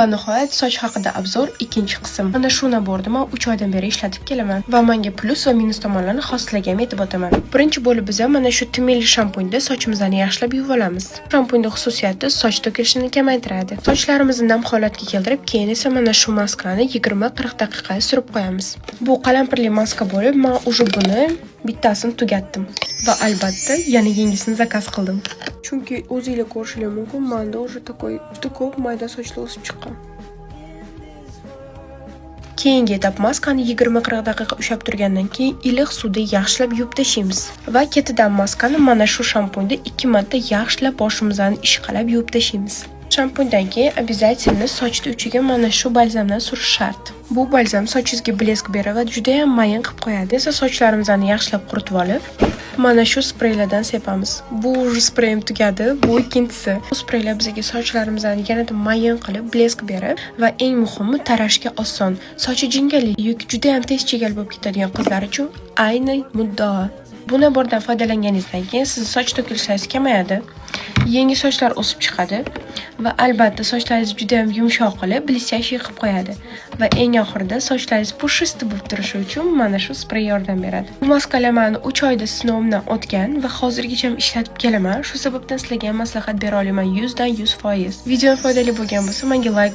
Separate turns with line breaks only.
Va nihoyat, soch haqida обзор, ikkinchi qism. Mana shu набор ni man 3 oydan beri ishlatib kelaman va menga plyus va minus tomonlarini hozir sizlarga ham aytib o'taman. Birinchi bo'lib biz mana shu Timeli shampunda sochimizni yaxshilab yuvib olamiz. Shampunda xususiyati soch to'kilishini kamaytiradi. Sochlarimizni nam holatga keltirib, keyin esa mana shu maskani 20-40 daqiqa surib qo'yamiz. Bu qalampirli maska bo'lib, men уже buni bittasini tugatdim va albatta yana yangisini zakaz qildim. Chunki o'zinglar ko'rishinglar mumkin, menda уже такой juda ko'p mayda sochlar o'sib chiqqan. Keyingi etap: maskani 20-40 daqiqa ushlab turgandan keyin iliq suvda yaxshilab yuvib tashlaymiz va ketidan maskani mana shu shampunda ikki marta yaxshilab boshimizni ishqalab yuvib tashlaymiz. Shampundan keyin обязательно sochni uchiga mana shu balzamdan surish shart. Bu balzam sochingizga блеск beradi va juda ham mayin qilib qo'yadi. Esa sochlarimizni yaxshilab quritib olib, mana shu spreylardan sepamiz. Bu уже spreyim tugadi, bu ikkinchisi. Bu spreylar bizga sochlarimizni yanada mayin qilib, блеск berib va eng muhimi, tarashga oson. Sochi jingalak yoki juda ham tez chigal bo'lib ketadigan qizlar uchun ayni muddao. Bu набор dan foydalanganingizdan keyin sizni soch to'kilishingiz kamayadi, yangi sochlar o'sib chiqadi va albatta sochlaringiz juda ham yumshoq qilib, блестящий qilib qo'yadi. Va eng oxirida sochlaringiz пушистый bo'lib turishi uchun mana shu sprey yordam beradi. Bu maskalar mani 3 oyda sinovimdan o'tgan va hozirgacha ishlatib kelaman. Shu sababdan sizlarga ham maslahat bera olaman 100 dan 100%. Video foydali bo'lgan bo'lsa, menga layk